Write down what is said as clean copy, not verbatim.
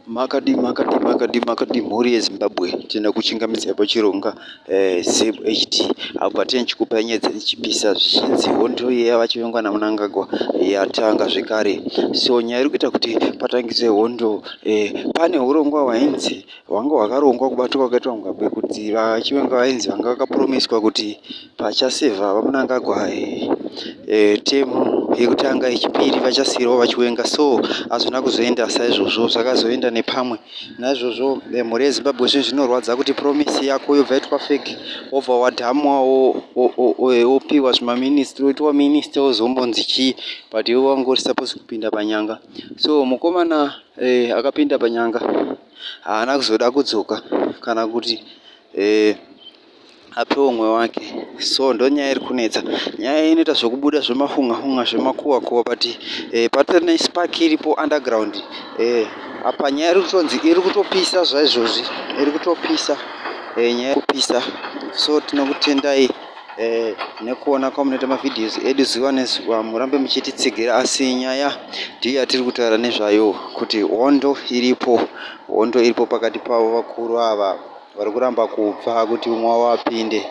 Makadii makadii makadii makadii mhuri yeZimbabwe tinoda kuchingamidzai pachirongwa ZHD apo patinenge tichikupai nyaya dzichipisa zvichinzi hondo yavaChiwenga naMnangagwa yatanga zvekare. So nyaya iri kuita kuti patangise hondo pane hurongwa hwainzi hwanga hwakarongwa kubatwa kwakaitwa Mugabe kuti VaChiwenga vainzi vanga vakapromiswa kuti pachasevha VaMnangagwa term yekutanga yechipiri vachasiirawo VaChiwenga so hazvina kuzoenda saizvozvo zvakazoenda nepamwe. Naizvozvo mhuri yeZimbabwe zvinhu zvinorwadza kuti promise yako yobva yaitwa fake wobva wadhamwa wopiwa zvimaministry woitwa minister wozombonzi chii but iwe wanga uri suppose kupinda panyanga. So mukomana akapinda panyanga haana kuzoda kudzoka kana kuti ape umwe wake. So ndonyaya iri kunetsa. Nyaya inoita zvekubuda zvemafunga funga zvemakuhwa kuhwa but patori nespark iripo underground. Apa nyaya iri kutonzi iri kutopisa zvaizvozvi iri kutopisa nyaya iri kupisa. So tinokutendai nekuona kwamunoita mavideos edu zuva nezuva murambe muchititsigira asi nyaya ndiyo yatiri kutaura nezvayo kuti hondo iripo hondo iripo pakati pavo vakuru ava vari kuramba kubva kuti umwe wavo apinde.